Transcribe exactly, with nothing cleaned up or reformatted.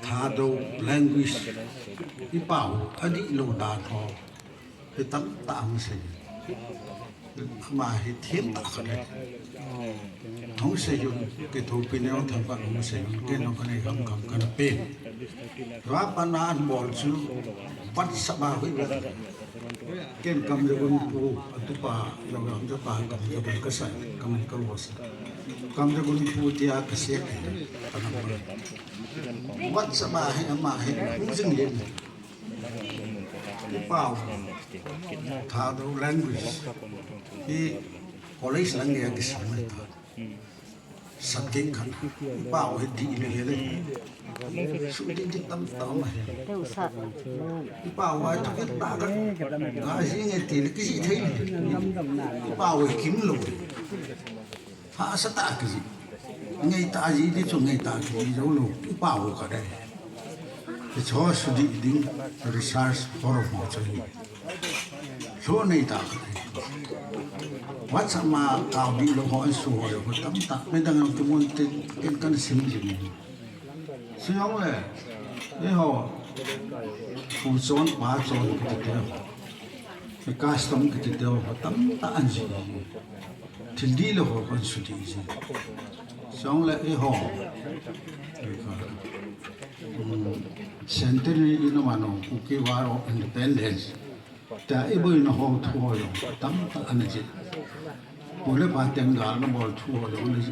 Thadou language i pao a dihlou dan ho hi tamtah hung sei. Ama hi themtah khat ahi. Hung sei un, kithopi neo themtah hung sei un, ken jong kanei khamkham kana pen. Tua pat a abol chu WhatsApp a hoi. Ken Kamjagun pu, atupa, Kamjagun pa, Kamjagun kasah, Kam, Kamjagun pu tia kasei, ka number. WhatsApp a hi, ama hi, hung jing le. I pao, Thadou language hi college lang a kisam ahi ta. Subject khat. I pao hi dih le le. Sudih dih tamtah ahi. I pao hi thukit tah khat. Ga jih nge ti le kijih thei le. I pao hi kimlou. Hahsa tah kijih. Ngeitah jih ding chu ngeitah kijih joulou. I pao khat ahi. Hicho sudih ding research forum ho chu ahi. Lhoh neitah khat ahi. WhatsApp a kap dihlou ho, an su ho, ho tamtah. Midang jong kimun tin, ken kana sim jing. Chujongle, eiho, pu chon, pa chon kiti te ho, custom kiti te ho tamtah ana jih. Thil dihlou ho ana sudih jing. Chujongle, eiho, um, centenary in a man ho, Kuki War of Independence. Tia i boina ho thu ho jong tamtah ana jih. Pu le pa teng galna bol thu ho jong ana jih.